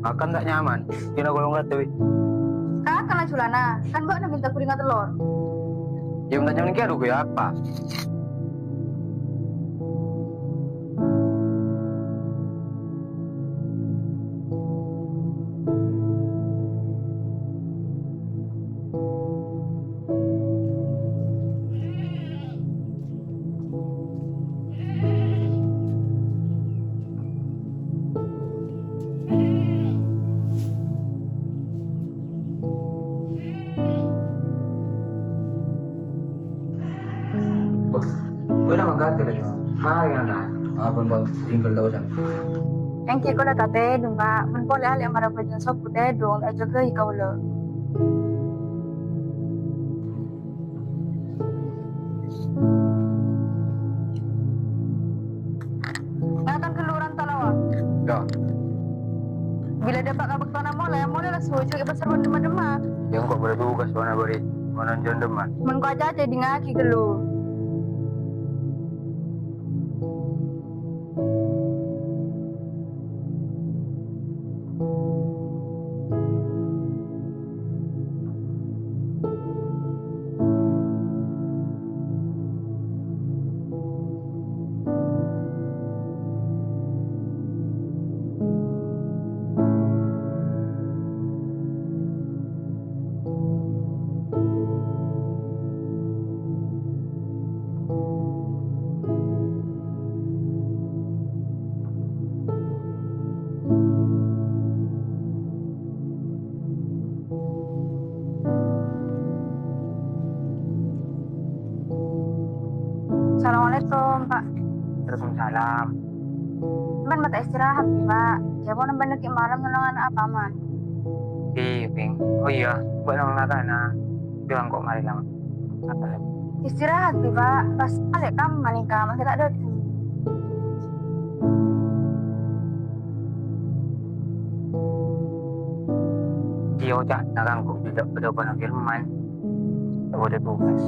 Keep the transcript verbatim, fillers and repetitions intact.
Makan ta' nyaman, kèna golong raddhâ, wi. Kakana Julana, kan bâ'na mènta goringan tellor. Yâ, mènta nyaman kèya, aduh, kèya apa? Bos, gue nama ganti lagi. Mari, anak. Ampon, Bos, tinggal tahu, Jang. Èngghi kaulâ ta' tèdung, Pak. Mon polè alè' mara bâjâ sop tèdung, èjâgâi kaulâ. Ngakan kelluran talawa. Yâ. Bilâ dâpa' ka bâktona molè, molè la soju è pasar bân dimma-dimma. Yâ, engko' bâdâ tugas bân bâri', bân jân dimma. Mengko acaca èdingngaghi ghâllu. Assalamualaikum, Pak. Waalaikumsalam. Sampèyan ma' ta' istirahat, Pak. Jâ' pon sampèyan ghi' malem nyolangan apa, Man? Iyâ, Pèng. Oh iyâ, bâ'na nang lakana. Bilang kok mari lang. Apa lagi? Istirahat, Pak. Pas alè' kamma nèka, mangkè ta' dâteng. Iyâ, Cak, nakang kok tidak pada pada firman. Tak ada tugas.